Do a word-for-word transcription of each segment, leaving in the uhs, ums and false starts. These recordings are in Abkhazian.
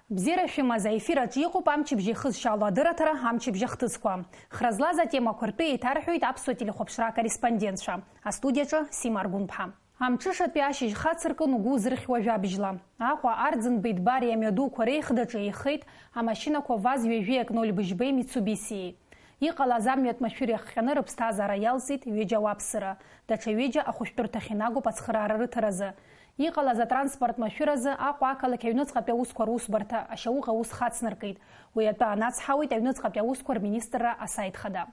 Бзиара шәымаз, аефир аҿы иҟоуп амчыбжь ихызшьаало адырраҭара, амчыбжь ахҭысқәа. Хра злаз атемақәа ртәы еиҭарҳәоит аԥсуа телехәаԥшра акорреспондентцәа. Астудиаҿы Сима Аргәынԥҳа. Амҽышатәи ашьыжь хацыркын угәы узырхьуа жәабжьла. Аҟәа Арӡынбеи Дбари амҩадуқәа реихдаҿы еихеит амашьынақәа ваз ҩажәи ак ноль быжьбеи Мицубисиеи. Иҟалаз амҩатә машәыр иахҟьаны рыԥсҭазаара иалҵит ҩыџьа ауааԥсыра, даҽа ҩыџьа ахәышәтәырҭахь инагоуп ацхыраара рыҭаразы. Иҟалаз атранспорт машәыразы Аҟәа ақалақь аҩныҵҟатәи аусқәа русбарҭа ашьауӷа аус хацнаркит. Уи атәы анацҳауеит аҩныҵҟатәи аусқәа рминистрра асаит хада.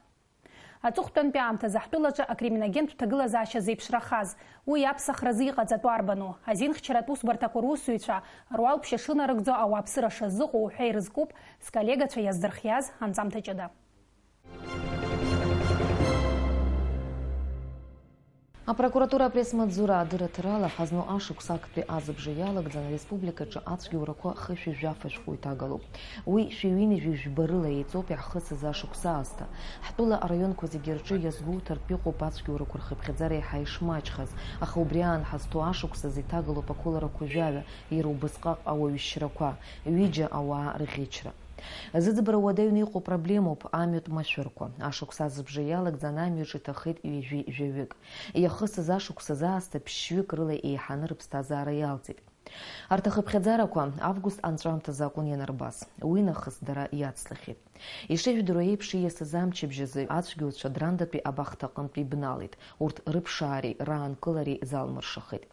Аҵыхәтәантәи аамҭазы ҳтәылаҿы акриминогентә ҭагылазаашьа зеиԥшрахаз, уи аԥсахразы иҟаҵатәу арбану? Азинхьчаратә усбарҭақәа русзуҩцәа руалԥшьа шынарыгӡо ауааԥсыра шазыҟоу уҳәа ирызкуп сколлегацәа иаздырхиаз анҵамҭа ҷыда. Апрокуратура апресс-маҵзура адырраҭарала ҳазну ашықәс актәи азыбжа иалагӡаны ареспубликаҿы ацәгьоурақәа хышәи жәафа шәҟәы иҭагалоуп. Уи шәи ҩынҩажәи жәба рыла еиҵоуп иаҳхысыз ашықәс аасҭа. Ҳтәыла араионқәа зегьы рҿы иазгәоуҭартә иҟоуп ацәгьоурақәа рхыԥхьаӡара еиҳа ишмаҷхаз, аха убри аан ҳазҭоу ашықәс азы иҭагалоуп ақәыларақәа жәаҩа, иара убасҟак ауаҩшьрақәа, ҩыџьа ауаа рӷьычра. Зыӡбара уадаҩны иҟоу проблемоуп амҩатә машәырқәа. Ашықәс азыбжа иалагӡан амҩаҿ иҭахеит ҩажәи жәаҩык. Иахысыз ашықәсазы аасҭа ԥшьҩык рыла еиҳаны рыԥсҭазаара иалҵит. Арҭ ахыԥхьаӡарақәа август анҵәамҭазы акәын ианырбаз. Уи нахыс дара иацлахьеит. Ишыжәдыруа еиԥш, ииасыз амчыбжь азы ацәгьоуцәа Драндатәи абахҭа аҟынтә ибналеит, урҭ рыԥшаареи раанкылареи залмыршахеит.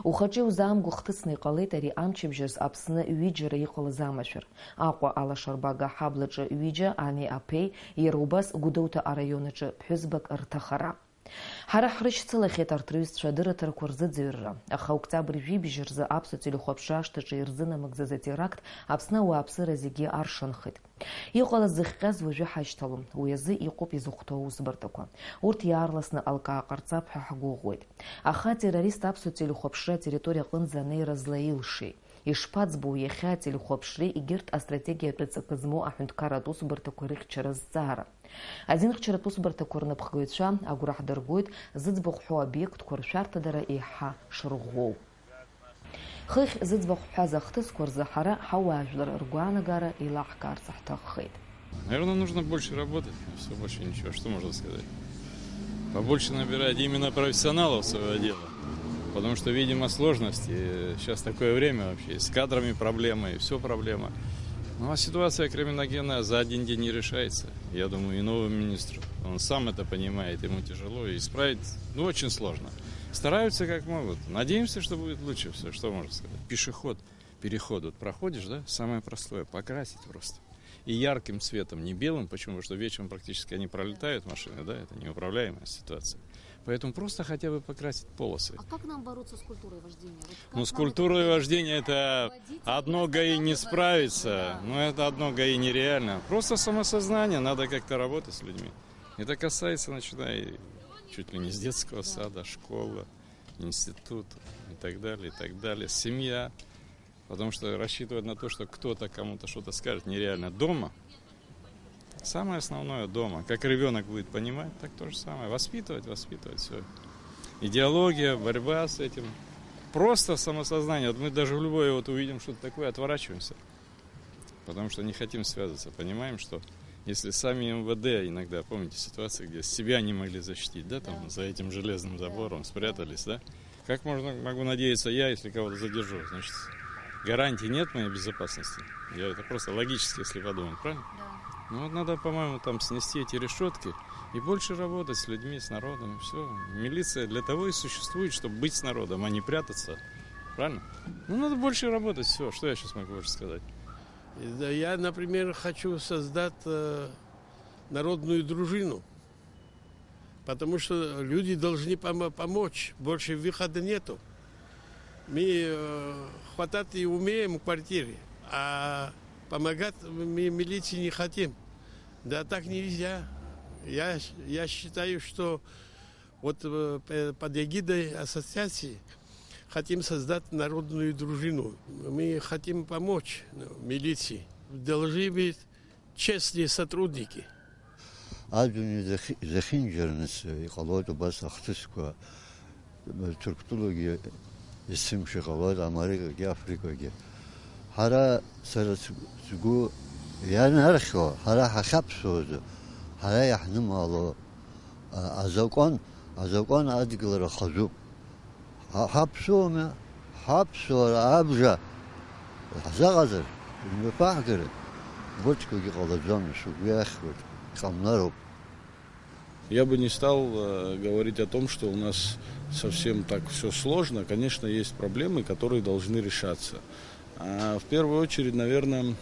Ухаҿы иузаамго хҭысны иҟалеит ари амчыбжьаз Аԥсны ҩыџьара иҟалаз амашәыр. Аҟәа алашарбага аҳаблаҿы ҩыџьа, ани аԥеи, иара убас Гәдоуҭа араион аҿы ԥҳәызбак рҭахара. Ҳара ҳрышьцылахьеит арҭ рҩызцәа адырраҭарақәа рзыӡырҩра, аха октиабр жәибжь рзы аԥсуа телехәаԥшра ашҭаҿы ирзынамыгӡаз атеракт Аԥсны ауааԥсыра зегьы аршанхеит. Иҟалаз зыхҟьаз уажәы ҳашьҭалом, уи азы иҟоуп изыхәҭоу аусбарҭақәа. Урҭ иаарласны алкаа ҟарҵап ҳәа ҳгәыӷуеит. Аха атеррорист аԥсуа телехәаԥшра атерриториа аҟынӡа анеира злаилшеи? Ишԥаӡбоу иахьа ателехәаԥшреи егьырҭ астратегиатә ҵакы змоу аҳәынҭқарратә усбарҭақәеи рыхьчара азҵаара? Азинхьчаратә усбарҭақәа рнапхгаҩцәа агәра ҳдыргоит зыӡбахә ҳәоу обиектқәа ршәарҭадара еиҳа шырӷәӷәоу. Хыхь зыӡбахә ҳҳәаз ахҭысқәа рзы ҳара ҳауаажәлар ргәаанагара еилаҳкаарц ҳҭаххеит. Наверное, нужно больше работать, всё, больше ничего, что можно сказать. Побольше набирать именно профессионалов своего дела. Потому что, видимо, сложности. Сейчас такое время вообще, и с кадрами проблемы, и всё проблема. Ну, а ситуация криминогенная за один день не решается. Я думаю, и новым министру. Он сам это понимает, ему тяжело, и исправить, ну, очень сложно. Стараются как могут. Надеемся, что будет лучше всё, что можно сказать. Пешеход, переход, вот проходишь, да, самое простое, покрасить просто. И ярким цветом, не белым, почему? Потому что вечером практически они пролетают, машины, да, это неуправляемая ситуация. Поэтому просто хотя бы покрасить полосы. А как нам бороться с культурой вождения? Вот как... Ну, с нам культурой вождения это водитель одно ГАИ не справится, но это одно ГАИ нереально. Просто самосознание, надо как-то работать с людьми. Это касается, начиная чуть ли не с детского сада, школа, институт и так далее, и так далее, семья. Потому что рассчитывать на то, что кто-то кому-то что-то скажет, нереально. Дома, самое основное дома. Как ребёнок будет понимать, так то же самое. Воспитывать, воспитывать, всё. Идеология, борьба с этим. Просто самосознание. Вот мы даже в любое вот увидим что-то такое, отворачиваемся. Потому что не хотим связываться. Понимаем, что если сами МВД иногда, помните ситуации, где себя не могли защитить, да, там, за этим железным забором спрятались, да? Как можно, могу надеяться я, если кого-то задержу? Значит, гарантий нет моей безопасности. Я это просто логически, если подумать, правильно? Да. Ну вот надо, по-моему, там снести эти решётки и больше работать с людьми, с народом, и всё. Милиция для того и существует, чтобы быть с народом, а не прятаться. Правильно? Ну, надо больше работать, всё. Что я щас могу больше сказать? Да, я, например, хочу создать, э, народную дружину. Потому что люди должны помо-, помочь, больше выхода нету. Мы, э, хватать и умеем квартиры, а помогать мы милиции не хотим. Да так нельзя. Я, я считаю, что вот, э, п-, под эгидой ассоциации хотим создать народную дружину. Мы хотим помочь, ну, милиции. Должны быть честные сотрудники. Аӡәӡәаны изахь-, изахьынџьарныс иҟалоит убас ахҭысқәа, Ҭырқәтәылагьы есымша иҟалоит, Америкагьы, Африкагьы. Ҳара, сара сгәы ианархьуа, ҳара ҳахьаԥсуазу, ҳара иаҳнымало, а, азакәан, азакәан адгылара хазуп. Ҳа-, ҳаԥсуама, ҳаԥсуара абжа ҳзаҟазар, имҩаԥаҳгара, убырҭқәагьы ҟалаӡом, сгәы иахәоит, иҟамлароуп. Я бы не стал, э, говорить о том, что у нас совсем так всё сложно. Конечно, есть проблемы, которые должны решаться. А в первую очередь, наверное,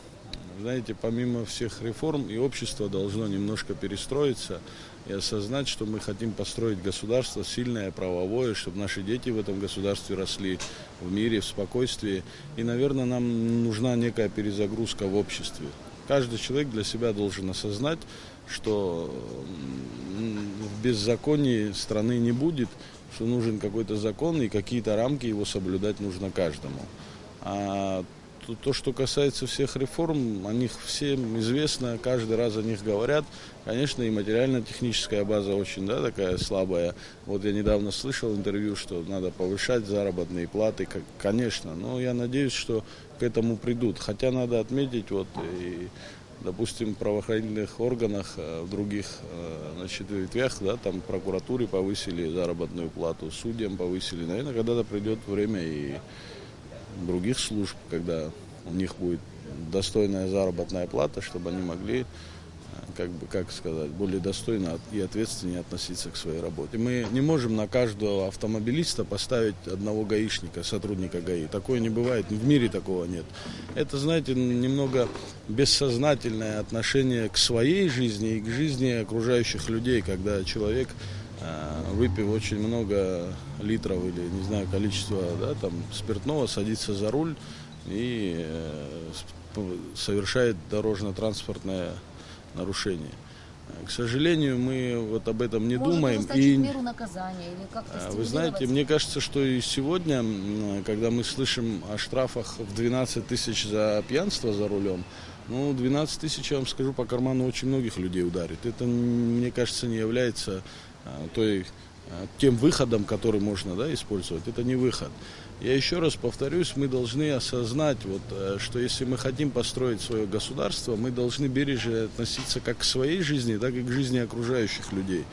знаете, помимо всех реформ, и общество должно немножко перестроиться и осознать, что мы хотим построить государство сильное, правовое, чтобы наши дети в этом государстве росли в мире, в спокойствии. И, наверное, нам нужна некая перезагрузка в обществе. Каждый человек для себя должен осознать, что, м, в беззаконии страны не будет, что нужен какой-то закон, и какие-то рамки его соблюдать нужно каждому. А то, то, что касается всех реформ, о них всем известно, каждый раз о них говорят. Конечно, и материально-техническая база очень, да, такая слабая. Вот я недавно слышал интервью, что надо повышать заработные платы, как, конечно, но я надеюсь, что к этому придут. Хотя надо отметить, вот, и, допустим, в правоохранительных органах, э, в других, э, значит, ветвях, да, там, прокуратуре повысили заработную плату, судьям повысили. Наверное, когда-то придёт время и других служб, когда у них будет достойная заработная плата, чтобы они могли, э, как бы, как сказать, более достойно от-, и ответственнее относиться к своей работе. Мы не можем на каждого автомобилиста поставить одного гаишника, сотрудника ГАИ. Такое не бывает, в мире такого нет. Это, знаете, н-, немного бессознательное отношение к своей жизни и к жизни окружающих людей, когда человек, э, выпив очень много литров или, не знаю, количество, да, там, спиртного, садится за руль и, э, с-, п-, совершает дорожно-транспортное нарушение. Э, к сожалению, мы вот об этом не Может думаем. Ужесточить и меру наказания или как-то... А, вы знаете, стимулировать? Мне кажется, что и сегодня, м, когда мы слышим о штрафах в двенадцать тысяч за пьянство за рулём, ну, двенадцать тысяч, я вам скажу, по карману очень многих людей ударит. Это, м, мне кажется, не является, а, той, а, тем выходом, который можно, да, использовать. Это не выход. Я ещё раз повторюсь, мы должны осознать, вот, э, что если мы хотим построить своё государство, мы должны бережно относиться как к своей жизни, так и к жизни окружающих людей.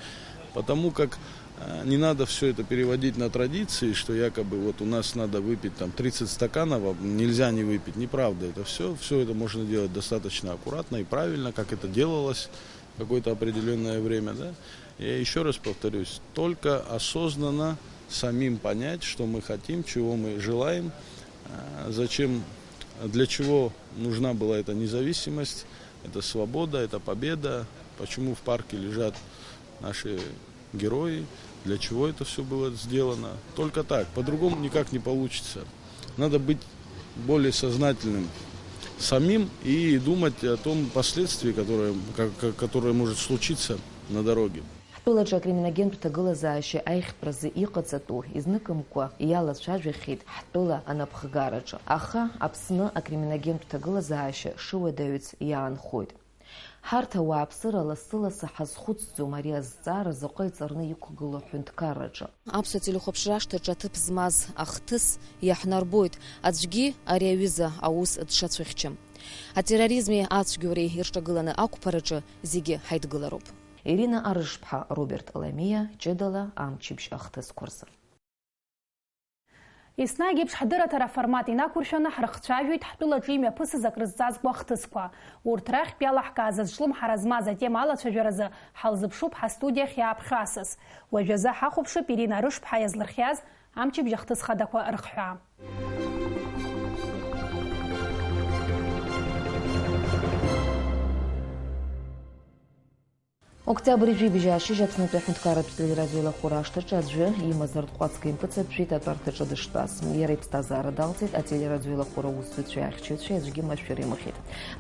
Потому как, э, не надо всё это переводить на традиции, что якобы вот у нас надо выпить там тридцать стаканов, а нельзя не выпить. Неправда это всё. Всё это можно делать достаточно аккуратно и правильно, как это делалось какое-то определённое время, да. Я ещё раз повторюсь, только осознанно самим понять, что мы хотим, чего мы желаем, э, зачем, для чего нужна была эта независимость, эта свобода, эта победа, почему в парке лежат наши герои, для чего это всё было сделано. Только так, по-другому никак не получится. Надо быть более сознательным самим и думать о том последствии, которое, ка-, ка-, которое может случиться на дороге. Ҳтәылаҿы акриминогентә ҭагылазаашьа аиӷьтәразы иҟаҵатәу изныкымкәа иалацәажәахьеит ҳтәыла анапхгараҿы. Аха Аԥсны акриминогентә ҭагылазаашьа шыуадаҩыц иаанхоит. Ҳарҭ ауааԥсыра лассы-лассы ҳазхәыцӡом ари азҵаара заҟа иҵарны иқәгылоу аҳәынҭқарраҿы. Аԥсуа телехәаԥшра ашҭаҿы аҭыԥ змаз ахҭыс иаҳнарбоит, аӡәгьы ари аҩыза аус дшацәыхьчам. Атерроризми ацәгьоуреи ирҿагыланы ақәԥараҿы зегьы ҳаидгылароуп. Ирина Арышԥҳа, Роберт Ламиа, ҷыдала амчыбжь ахҭысқәа рзы. Еснагь еиԥш ҳдырраҭара аформат инақәыршәаны ҳрыхцәажәоит ҳтәылаҿы имҩаԥысыз акрызҵазкуа ахҭысқәа. Урҭ рахьтә иалаҳкааз азҿлымҳара змаз атема алацәажәаразы ҳалзыԥшуп ҳастудиахь иааԥхьо асас. Уажәазы ҳахәаԥшып Ирина Арышԥҳа иазлырхиаз амчыбжь ахҭыс хадақәа рыхҳәаа. Октиабр ижәибжь ашьыжь Аԥснытәи аҳәынҭқарратә телерадиоеилахәыра ашҭаҿы аӡәы имаз арҭҟәацга импыҵаԥжәеит атәарҭаҿы дыштәаз. Иара иԥсҭазаара далҵит ателерадиоеилахәыра аусзуҩцәеи ахьчаҩцәеи аӡәгьы машәыр имыхьит.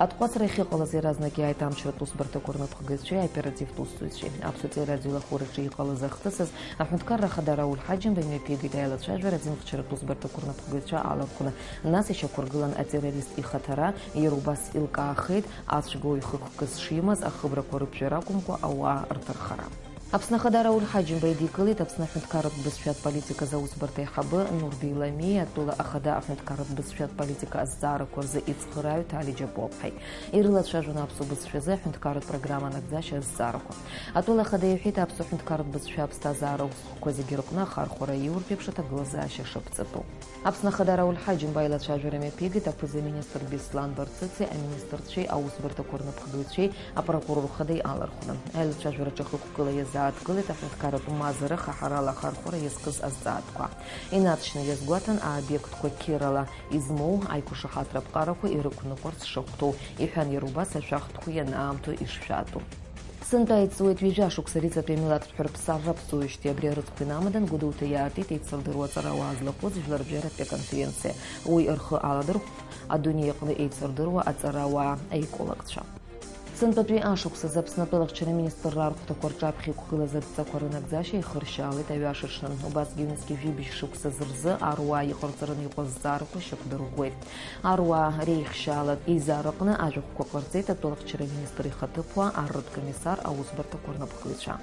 Атҟәацра ахьыҟалаз иаразнак иааит амчратә усбарҭақәа рнапхгаҩцәеи аоперативтә усзуҩцәеи. Аԥсуа телерадиоеилахәыраҿы иҟалаз ахҭысыз аҳәынҭқарра ахада Рауль Ҳаџьымба имҩаԥигеит аилацәажәара азинхьчаратә усбарҭақәа рнапхгаҩцәа алархәны. Нас ишьақәыргылан атеррорист ихаҭара, иара убас илкаахеит, ацәгьоу ихықәкыс шимаз, ахыбрақәа рыԥжәара акәымкәа, ауаа рҭархара. Аԥсны Ахада Рауль Ҳаџьымба идикылеит Аԥсны аҳәынҭқарратә бызшәатә политиказы аусбарҭа аиҳабы Нурби Ламиа, атәыла Ахада аҳәынҭқарратә бызшәатә политика азҵаарақәа рзы ицхырааҩ Ҭали Џьапуа-ԥҳаи. Ирылацәажәон аԥсуа бызшәазы аҳәынҭқарратә программа анагӡашьа азҵаарақәа. Атәыла Ахада иҳәеит, аԥсуа ҳәынҭқарратә бызшәа аԥсҭазаара аусхкқәа зегьы рҟны ахархәара аиуртә еиԥш аҭагылазаашьа шаԥҵатәу. Аԥсны Ахада Рауль Ҳаџьымба аилацәажәара мҩаԥигеит аԥыза-министр Беслан Барцыци аминистрцәеи аусбарҭақәа рнапхгаҩцәеи апрокурор хадеи алархәны. Аилацәажәараҿы ахықәкыла иазааҭгылеит аҳәынҭқарратә мазара хаҳарала ахархәара иазкыз азҵаатәқәа. Инаҵшьны иазгәаҭан аобиектқәа қьырала измоу аиқәышаҳаҭра аԥҟарақәа ирықәныҟәарц шахәҭоу, иҳәан иара убас ашәахтәқәа ианаамҭоу ишшәатәу. Сынтәа иҵуеит ҩажәа шықәса риҵатәи амилаҭтә ҳәырԥсарра аԥҵуижьҭеи абри арыцхә инамадан Гәдоуҭа иаартит еицырдыруа аҵарауаа злахәыз жәларбжьаратәи аконференциа. Уи рхы аладырхәт адунеи аҟны еицырдыруа аҵарауаа аекологцәа. Сынтәатәи ашықәсазы Аԥсны атәылахьчара аминистрра архәҭақәа рҿаԥхьа иқәгылаз адҵақәа рынагӡашьа ихыршьаалеит аҩашаҽны. Убасгьы ҩнызқьи жәибжь шықәсазы рзы аруаа иҟарҵараны иҟоу азҵаарақәа шьақәдырӷәӷәеит. Аруаа реихшьаалатә еизара аҟны ажәахәқәа ҟарҵеит атәылахьчара аминистр ихаҭыԥуаа, арратә комиссар, аусбарҭақәа рнапхгаҩцәа.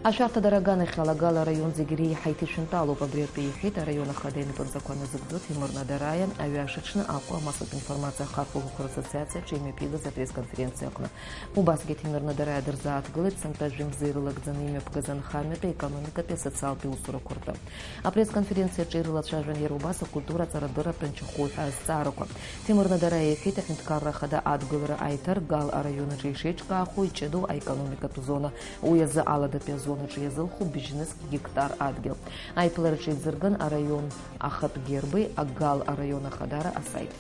Ашәарҭадара аганахьала Гал араион зегь реиҳа иҭышәынтәалоуп, абри атәы иҳәеит араион ахада инапынҵақәа назыгӡо Ҭемыр Надараиа аҩашаҽны Аҟәа амассатә информациа ахархәагақәа рассоциациаҿы имҩаԥигаз апресс-конференциа аҟны. Убасгьы Ҭемыр Надараиа дырзааҭгылеит сынтәа жәымз ирылагӡаны имҩаԥгаз анхамҩатәи, аекономикатәи, асоциалтәи усурақәа ртәы. Апресс-конференциаҿы ирылацәажәон иара убас акультура аҵарадырра ҭынч ахәы ҳәа азҵаарақәа. Ҭемыр Надараиа иҳәеит, аҳәынҭқарра ахада адгылара аиҭар Гал араион аҿы ишеиҿкаахо иҷыдоу аекономикатә зона, уи азы аладатәи азонаҿы иазылху быжьнызқь гектар адгьыл. Аиԥылараҿы еизырган араион ахатә герби Агал араион ахадара асаити.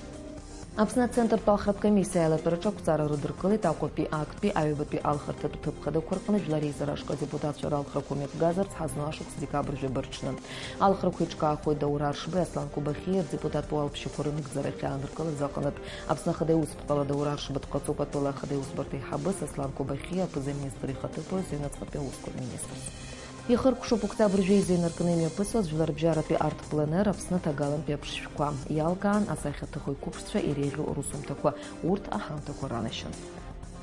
Аԥсны ацентртә алхратә комиссиа аилатәараҿы ақәҵара рыдыркылеит Аҟәатәи актәи аҩбатәи алхырҭатә ҭыԥ хадақәа рҟны Жәлар реизара ашҟа адепутатцәа ралхрақәа мҩаԥгазарц ҳазну ашықәс декабрь жәаба рҽны. Алхрақәа еиҿкаахоит Даур Аршбеи Аслан Кобахьиа рдепутату алԥшьақәа рынагӡарахь ааныркылаз аҟынтә. Аԥсны Ахада иусԥҟала Даур Аршба дҟаҵоуп атәыла ахада иусбарҭа аиҳабыс Аслан Кобахьиа аԥыза-министр ихаҭыԥуаҩыс аҩныҵҟатәи аусқәа рминистрс. Ихыркәшоуп октиабр жәеиза инаркны имҩаԥысуаз Жәларбжьаратәи арт-пленер Аԥсны ҭагалантәи аԥшшәқәа. Иалкаан асахьаҭыхҩы қәыԥшцәа иреиӷьу русумҭақәа, урҭ аҳамҭақәа ранашьан.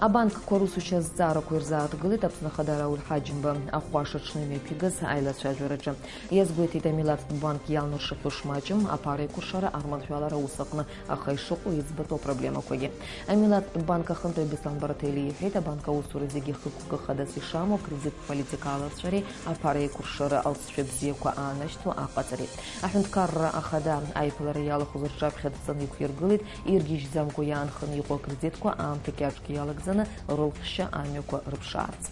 Абанкқәа русушьа азҵаарақәа ирзааҭгылеит Аԥсны Ахада Рауль Ҳаџьымба ахәаша аҽны имҩаԥигаз аилацәажәараҿы. Иазгәеиҭеит, амилаҭтә банк иалнаршахьоу шмаҷым аԥара еиқәыршара арманшәалара аус аҟны, аха ишыҟоу иӡбатәу апроблемақәагьы. Амилаҭтә банк ахантәаҩ Беслан Бараҭели иҳәеит, абанк аусура зегьы хықәкы хадас ишамоу, акредиттә политика аларҵәареи аԥара еиқәыршара алҵшәа бзиақәа аанашьҭуа аҟаҵареи. Аҳәынҭқарра ахада аиԥылара иалахәыз рҿаԥхьа дҵаны иқәиргылеит, иргьежьӡамкәа иаанханы иҟоу акредитқәа аамҭа кьаҿк иалагӡаны рылхшьа амҩақәа рыԥшаарц.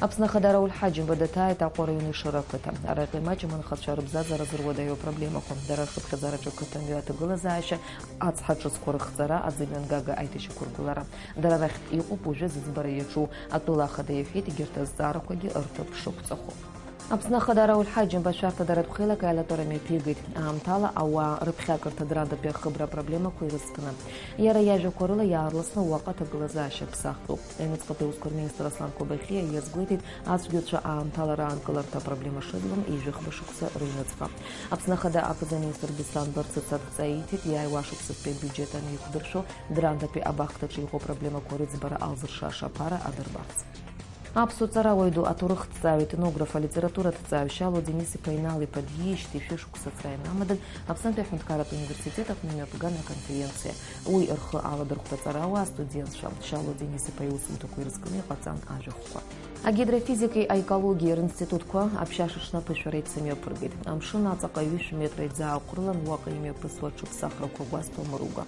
Аԥсны Ахада Рауль Ҳаџьымба даҭааит Аҟәа араион Ешыра ақыҭа. Араҟа имаҷым анхацәа рыбзазара зыруадаҩу апроблемақәа, дара рхыԥхьаӡараҿы ақыҭа мҩа аҭагылазаашьа, ацҳа ҿыцқәа рыхҵара, аӡымҩангага аиҭашьақәыргылара. Дара рахьтә иҟоуп уажәы зыӡбара иаҿу. Атәыла ахада иҳәеит, егьырҭ азҵаарақәагьы рҭыԥ шықәҵахо. Аԥсны Ахада Рауль Ҳаџьымба ашәарҭадаратә хеилак аилатәара мҩаԥигеит. Аамҭала ауаа рыԥхьакырҭа Драндатәи ахыбра апроблемақәа ирыцкны. Иара иажәақәа рыла, иаарласны уаҟа аҭагылазаашьа ԥсахтәуп. Аҩныҵҟатәи аусқәа рминистр Аслан Кобахьиа иазгәеиҭеит, ацәгьауцәа аамҭала раанкыларҭа апроблема шыӡбам ҩажәи хԥа шықәса рыҩныҵҟа. Аԥсны Ахада аԥыза-министр Беслан Барцыц адҵа ииҭеит, иааиуа ашықәсазтәи абиуџьет аниқәдыршәо, Драндатәи абахҭаҿы иҟоу апроблемақәа рыӡбара алзыршаша аԥара адырбарц. Аԥсуа ҵарауаҩ ду, аҭоурыхҭҵааҩ, етнограф, алитератураҭҵааҩ Шьалуа Денис-иԥа Инал-иԥа диижьҭеи шәышықәса ацра ианамадан, Аԥснытәи аҳәынҭқарратә университет аҟны имҩаԥган аконференциа. Уи рхы аладырхәт аҵарауаа, астудентцәа. Шьалуа Денис-иԥа иусумҭақәа ирызкны иҟаҵан ажәахәқәа. Агидрофизикеи аекологиеи ринститутқәа аԥшьашаҽны аԥышәара еицымҩаԥыргеит. Амшын аҵаҟа ҩышә метра иӡаахәрылан уаҟа имҩаԥысуа аҽыԥсахрақәа гәазҭо амыруга.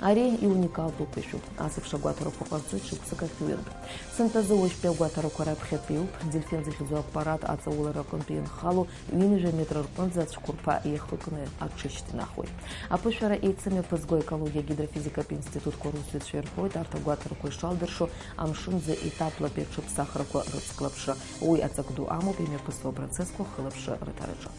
Ари иуникалтәу ԥышәоуп. Ас еиԥш агәаҭарақәа ҟарҵоит шықәсык ахь ҩынтә. Сынтәазы уажәтәи агәаҭарақәа раԥхьатәиуп, дельфин зыхьӡу аппарат аҵаулара аҟынтә инхало ҩынҩажәа метр рҟынӡа ацәқәырԥа иахыкны аҽышьҭнахуеит. Аԥышәара еицымҩаԥызго аекологиа гидрофизикатә институтқәа русзуҩцәа ирҳәоит, арҭ агәаҭарақәа ишалдыршо, амшын ӡы етаплатәи аҽыԥсахрақәа рыцклаԥшра, уи аҵак ду амоуп имҩаԥысуа апроцессқәа ахылаԥшра рыҭараҿы.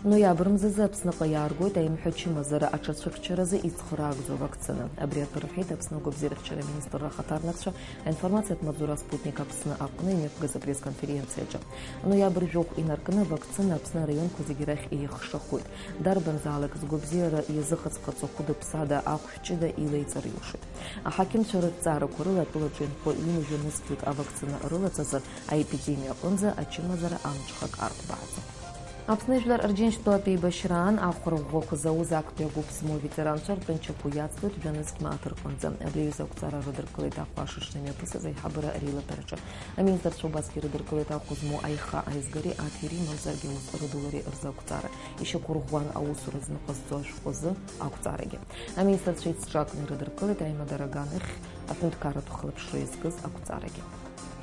Ноиабр мзазы Аԥсныҟа иааргоит аимҳәа чымазара аҽацәыхьчаразы ицхыраагӡоу авакцина. Абри атәы рҳәеит Аԥсны агәабзиарахьчара аминистрра ахаҭарнакцәа аинформациатә маҵзура Спутник Аԥсны аҟны имҩаԥгаз апресс-конференциаҿы. Ноиабр жәохә инаркны авакцина Аԥсны араионқәа зегьы рахь еихшахоит. Дарбанзаалак згәабзиара иазыхыҵҟаҵо хәыда-ԥсада ахә ҷыда илеиҵар илшоит. Аҳақьымцәа рыҭҵаарақәа рыла атәылаҿы инхо ҩынҩажәа нызқьҩык авакцина рылаҵазар, аепидемиа аҟынӡа ачымазара амҽхак арҭбааӡом. Аԥсны жәлар рџьынџьтәылатә еибашьраан ахәра ӷәӷәақәа зауз актәи агәыԥ змоу аветеранцәа ртәанчақәа иацлоит жәа-нызқь мааҭ рҟынӡа. Абри аҩыза ақәҵара рыдыркылеит ахәашаҽны имҩаԥысыз аиҳабыра реилатәараҿы. Аминистрцәа убасгьы рыдыркылеит ахәа змоу аиха аизгареи аҭиреи, мамзаргьы аус рыдулареи рзы ақәҵара. Ишьақәырӷәӷәан аусура зныҟәызҵо ашәҟәы азы ақәҵарагьы. Аминистрцәа еицҿакны ирыдыркылеит аимадара аганахь аҳәынҭқарратә хылаԥшра иазкыз ақәҵарагьы.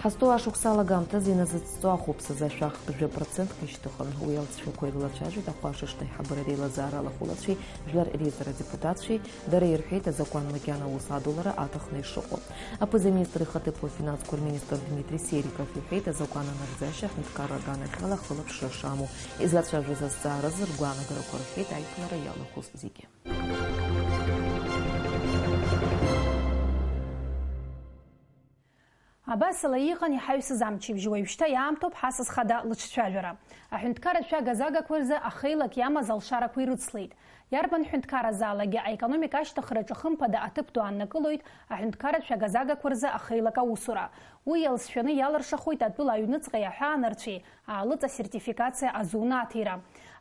Ҳазҭоу ашықәс алагамҭазы иназыҵҵо ахәыԥсазы ашәах жәа процентк ишьҭыхын. Уи алҵшәақәа ирылацәажәеит ахәашаҽны аиҳабыра реилазаара алахәылацәеи жәлар реизара адепутатцәеи. Дара ирҳәеит азакәан макьана аус адулара аҭахны ишыҟоу. Аԥыза-министр ихаҭыԥуа афинансқәа рминистр Дмитри Сериков иҳәеит, азакәан анагӡашьа аҳәынҭқарра аганахьала ахылаԥшра шамоу. Излацәажәоз азҵааразы ргәаанагарақәа рҳәеит аиԥылара иалахәыз зегьы. Абасала иҟан иҳаҩсыз амчыбжь, уажәшьҭа иаамҭоуп ҳасас хада лыҿцәажәара. Аҳәынҭқарра шәага-загақәа рзы ахеилак иамаз алшарақәа ирыцлеит. Иарбан ҳәынҭқарразаалакгьы аекономика ашьҭыхраҿы хымԥада аҭыԥ ду ааннакылоит аҳәынҭқарра шәага-загақәа рзы ахеилак аусура. Уи иалсшәаны иалыршахоит атәыла аҩныҵҟа иаҳәаанарцәеи аалыҵ асертификациа азунаҭира.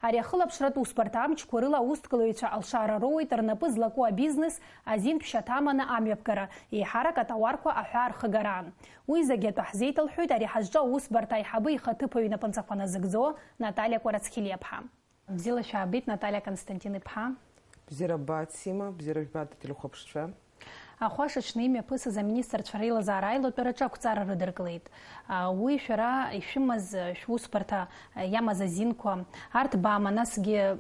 Ари ахылаԥшратә усбарҭа амчқәа рыла аусҭгылаҩцәа алшара роуеит рнапы злаку абизнес, азин ԥшьаҭа аманы амҩаԥгара, еиҳарак атауарқәа аҳәаа рхыгараан. Уи зегьы атәы ҳзеиҭалҳәоит ари ҳазҿу аусбарҭа аиҳабы ихаҭыԥуаҩ инапынҵақәа назыгӡо Наталиа Кәарацхелиаԥҳа. Бзиала шәаабеит, Наталиа Константин-иԥҳа. Бзиара ббааит, Сима, бзиара жәбааит, ателехәаԥшцәа. Ахәашаҽны имҩаԥысыз аминистрцәа реилазаара аилатәараҿы ақәҵара рыдыркылеит. А, уи шәара ишәымаз, шәусбарҭа иамаз азинқәа, арҭ баама, насгьы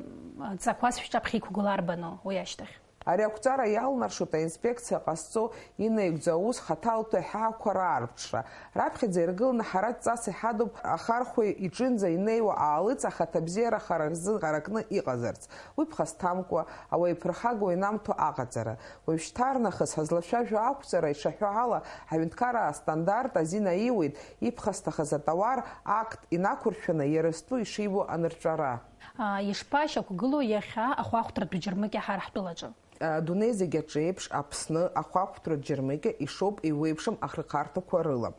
ҵақәас шәҿаԥхьа иқәгыларбану уи ашьҭахь? Ари ақәҵара иалнаршоит аинспекциа ҟазҵо инаигӡо аус хаҭалтәи аҳәаақәа раарԥшра. Раԥхьаӡа иргыланы ҳара дҵас иҳадуп ахархәаҩ иҿынӡа инеиуа аалыҵ ахаҭабзиара хара рзы ҟаракны иҟазарц. Уи ԥхасҭамкәа, ауаҩԥырхага уаҩнамҭо аҟаҵара. Уажәшьҭарнахыс ҳазлацәажәо ақәҵара ишаҳәо ала, ҳаҩнҭқараа астандарт азин аиуеит, иԥхасҭахаз атауар акт инақәыршәаны иара зтәу ишиуа анырҵәара. А, ишԥашьақәгылоу иахьа ахәаахәҭратә џьармыкьа ҳара ҳтәылаҿы? Адунеи зегь аҿы еиԥш, Аԥсны ахәаахәҭратә џьармыкьа ишоуп еиуеиԥшым ахырхарҭақәа рыла.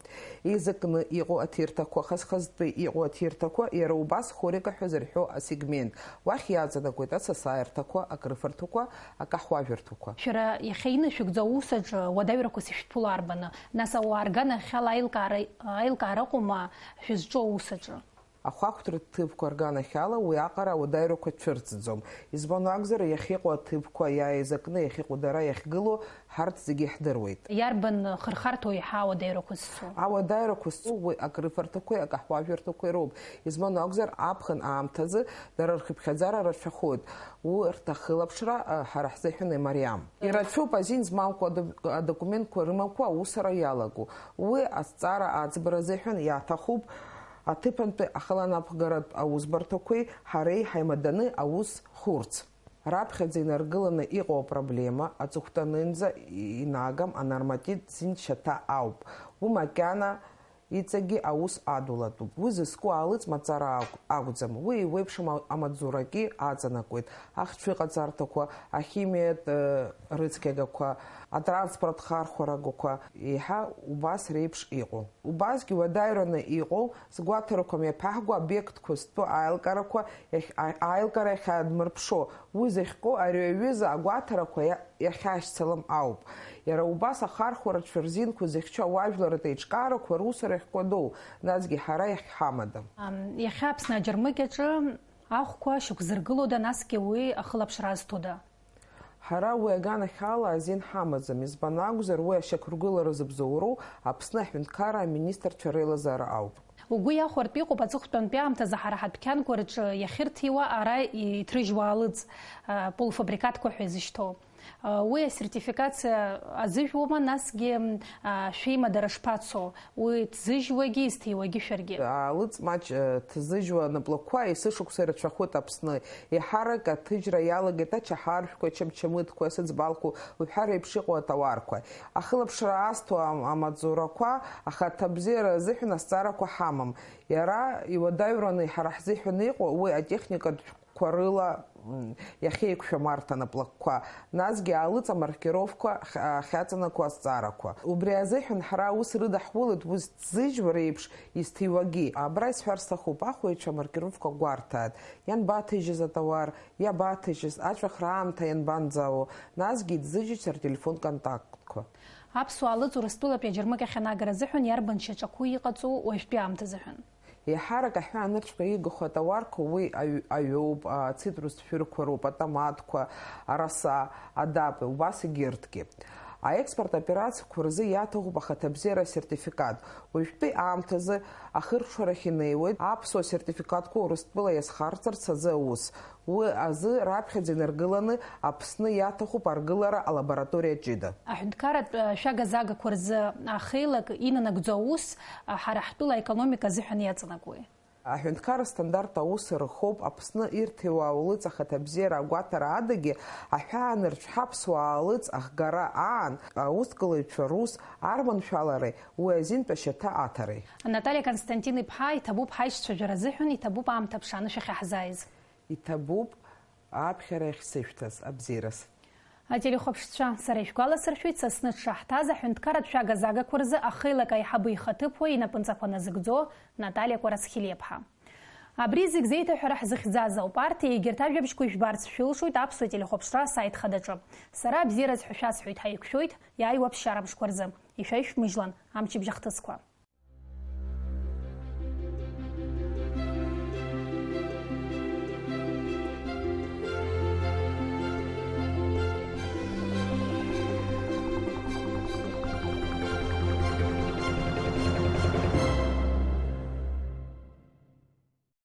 Еизакны иҟоу аҭирҭақәа, хаз-хазтәы иҟоу аҭирҭақәа, иара убас хорика ҳәа зырҳәо асегмент. Уахь иаҵанакуеит асасааирҭақәа, акрыфарҭақәа, акаҳуажәырҭақәа. Шәара иахьа инышәыгӡо аус аҿы уадаҩрақәас ишәҭԥыло арбану? Нас ауаа рганахьала аилкаара, аилкаара ыҟоума шәызҿу аус аҿы? Ахәаахәҭратә ҭыԥқәа рганахьала уи аҟара ауадаҩрақәа цәырҵӡом. Избан акәзар, иахьыҟоу аҭыԥқәа иааизакны иахьыҟоу дара иахьгылоу ҳарҭ зегьы иаҳдыруеит. Иарбан хырхарҭоу еиҳа ауадаҩрақәа зцу? Ауадаҩрақәа зцу уи акрыфарҭақәеи акаҳуажәырҭақәеи роуп. Избан акәзар, аԥхын аамҭазы дара рхыԥхьаӡара рацәахоит. Урҭ ахылаԥшра, а, ҳара ҳзыҳәан имариам. Ирацәоуп азин змамкәа аду-, адокументқәа рымамкәа аусура иалаго. Уи азҵаара аӡбара азыҳәан иаҭахуп аҭыԥантәи ахыланаԥгаратә аусбарҭақәеи ҳареи ҳаимаданы аус хурц. Раԥхьаӡа инаргыланы иҟоу апроблема аҵыхәтәанынӡа инагам анормативтә зин шьаҭа ауп. Уи макьана иҵегьы аус адулатәуп. Уи зызку аалыҵ мацара акә-, акәӡам. Уи еиуеиԥшым а-, амаҵзурагьы аҵанакуеит. Ахьчәы ҟаҵарҭақәа, ахимиатә, э, рыцқьагақәа, атранспорт хархәарагақәа, еиҳа убас реиԥш иҟоу. Убасгьы уадаҩраны иҟоу, згәаҭарақәа мҩаԥаҳго обиектқәа зтәу аилкаарақәа иахь-, а-, аилкаара иахьадмырԥшо, уи зыхҟьо ари аҩыза агәаҭарақәа иа-, иахьашьцылам ауп. Иара убас ахархәарацәа рзинқәа зыхьчо ауаажәларратә еиҿкаарақәа русура иахькәадоу, насгьы ҳара иахьҳамадам. Ам, иахьа Аԥсны аџьармыкьаҿы ахәқәа шьақәзыргылода, насгьы уи ахылаԥшра азҭода? Ҳара уи аганахьала азин ҳамаӡам, избан акәзар, уи ашьақәыргылара зыбзоуроу Аԥсны аҳәынҭқарра аминистрцәа реилазаара ауп. Угәы иахәартә иҟоуп аҵыхәтәантәи аамҭазы ҳара ҳадәқьанқәа рҿы иахьырҭиуа ара иҭрыжьуа алыҵ, а, полуфабрикатқәа ҳәа изышьҭоу. Уи асертификациа азыжәуама, насгьы шәеимадара шԥацо, уи ҭзыжьуагьы изҭиуагьы шәаргьы? Алыҵ маҷ ҭзыжьуа наплакқәа есышықәса ирацәахоит Аԥсны. Еиҳарак аҭыжьра иалагеит ачаҳаршәқәа, ачамчамыдқәа, асыӡбалқәа уҳәа реиԥш иҟоу атауарқәа. Ахылаԥшра азҭо амаҵурақәа ахаҭабзиара азыҳәан азҵаарақәа ҳамам. Иара иуадаҩраны ҳара ҳзыҳәан иҟоу уи атехникатә қәа рыла иахьеиқәшәам арҭ анаплакқәа, насгьы алыҵ амаркировка ахьаҵанакуа азҵаарақәа. Убри азыҳәан ҳара аус рыдаҳулеит ус ҭзыжьуа реиԥш изҭиуагьы. Абра исҳәар сҭахуп, ахәаҩцәа амаркировка гәарҭааит, ианбаҭыжьыз атауар, иабаҭыжьыз, аҵәахра аамҭа ианбанӡаауо, насгьы иҭзыжьыз ателефон контактқәа. Аԥсуаа лыҵ Урыстәылатәи аџьармыкьахь анагара азыҳәан иарбан шьаҿақәоу иҟаҵоу уажәтәи аамҭазыҳәан? Еиҳарак аҳәаанырцәқәа иигахо атауарқәа уи аҩ-, аҩоуп, ацитрустә шәырқәа роуп, атоматқәа, араса, адапеи, убас егьырҭгьы. Аекспорт операциақәа рзы иаҭахуп ахаҭабзиара асертификат. Уажәтәи аамҭазы ахыркәшарахь инеиуеит аԥсуа сертификатқәа Урыстәыла иазхарҵарц азы аус. Уи азы раԥхьаӡа инаргыланы Аԥсны иаҭахуп аргылара алабораториа ҷыда. Аҳәынҭқарратә, э, шәага-загақәа рзы ахеилак инанагӡо аус, э, ҳара ҳтәыла аекономика азыҳәан иаҵанакуеи? Аҳәынҭқарра стандарт аус рхоуп Аԥсны ирҭиуа аулыҵ ахаҭабзиара агәаҭара адагьы, аҳәаанырцә ҳаԥсуаа лыҵ ахгара аан аусгылаҩцәа рус арманшәалареи уи азин тәашьаҭа аҭареи. Наталиа Константин-иԥҳа, иҭабуп ҳаишьцәажәара азыҳәан, иҭабуп аамҭа ԥшааны шәахьаҳзааиз. Иҭабуп аԥхьара иахьсышәҭаз абзиараз. Ателехәаԥшцәа, сара ишәгәаласыршәоит, Сасны дшаҳҭаз аҳәынҭқарратә шәага-загақәа рзы ахеилак аиҳабы ихаҭыԥуаҩ инапынҵақәа назыгӡо Наталиа Кәарацхелиаԥҳа. Абри зегь зеиҭаҳәара ҳзыхьӡаз ауп. Арҭ егьырҭ ажәабжьқәа ижәбарц шәылшоит Аԥсуа телехәаԥшра асайт хадаҿы. Сара абзиараз ҳәа шәасҳәоит, ҳаиқәшәоит иааиуа ԥсшьара мшқәа рзы. Ишәаҩшәмыжьлан амчыбжь ахҭысқәа.